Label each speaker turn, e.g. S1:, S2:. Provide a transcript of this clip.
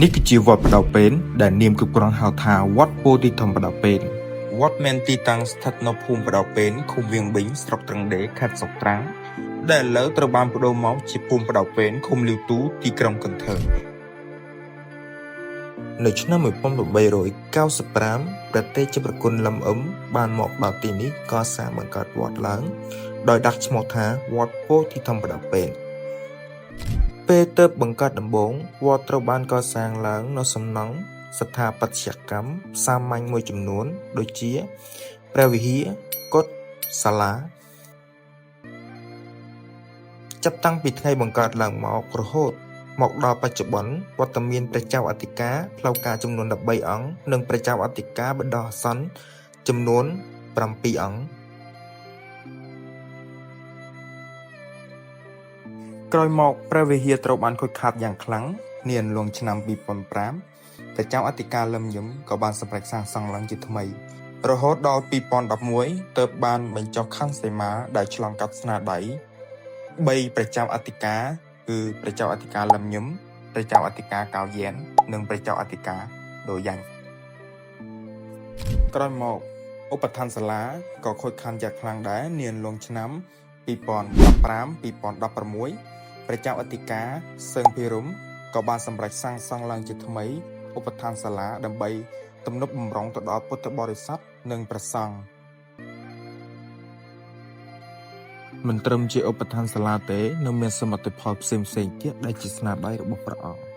S1: នេះគឺជាវត្តផ្ដៅពេនដែលនាមគ្រប់គ្រងហៅថាវត្តពោធិធម្មផ្ដៅពេនវត្តមានទីតាំងស្ថិតនៅភូមិផ្ដៅពេនឃុំវៀងប៊ីងស្រុកត្រឹងដេខេត្តស្រុកត្រាំងដែលឥឡូវត្រូវបានប្ដូរមកជាភូមិផ្ដៅពេនឃុំលាវទូទីក្រុងកន្ធើនៅឆ្នាំ1895ព្រះតេជព្រះគុណលឹមអឹមបានមកដល់ទីនេះកសាងបង្កើតវត្តឡើងដោយដាក់ឈ្មោះថាវត្តពោធិធម្មផ្ដៅពេន ពេលទើបបង្កើតដំបូង វត្តត្រូវបានកសាងឡើងនូវសំណង់ស្ថាបត្យកម្មសាមញ្ញមួយចំនួន ដូចជា ព្រះវិហារ កុដិ សាលា ចាប់តាំងពីថ្ងៃបង្កើតឡើងមករហូតមកដល់បច្ចុប្បន្ន វត្តមានព្រះចៅអធិការផ្លូវការចំនួន ១៣ អង្គ និងព្រះចៅអធិការបណ្ដោះអាសន្នចំនួន ៧ អង្គ ក្រោយមកព្រះវិហារត្រូវបានខូចខាតយ៉ាងខ្លាំងនាអន្លង់ឆ្នាំ ២០០៥ ព្រះចៅអធិការលឹមយឹមក៏បានសម្រេចសាងសង់ឡើងជាថ្មី រហូតដល់ ២០១១ ទើបបានបញ្ចុះខណ្ឌសីមាដែលឆ្លងកាត់ស្នាដៃ ៣ ព្រះចៅអធិការ គឺព្រះចៅអធិការលឹមញឹម ព្រះចៅអធិការកៅយ៉ែន និងព្រះចៅអធិការដូយ៉ាញ់ ក្រោយមកឧបដ្ឋានសាលាក៏ខូចខាតយ៉ាងខ្លាំងដែរនាអន្លង់ឆ្នាំ ២០១៥ ២០១៦ ព្រះចៅអធិការសឹងភិរមក៏បានសម្រេចសាងសង់ឡើងជាថ្មីឧបដ្ឋានសាលាដើម្បីទំនុកបំរុងទៅដល់ពុទ្ធបរិស័ទនិងព្រះសង្ឃមិនត្រឹមជាឧបដ្ឋានសាលាទេនៅមានសមិទ្ធផលផ្សេងៗទៀតដែលជាស្នាដៃរបស់ព្រះអង្គ។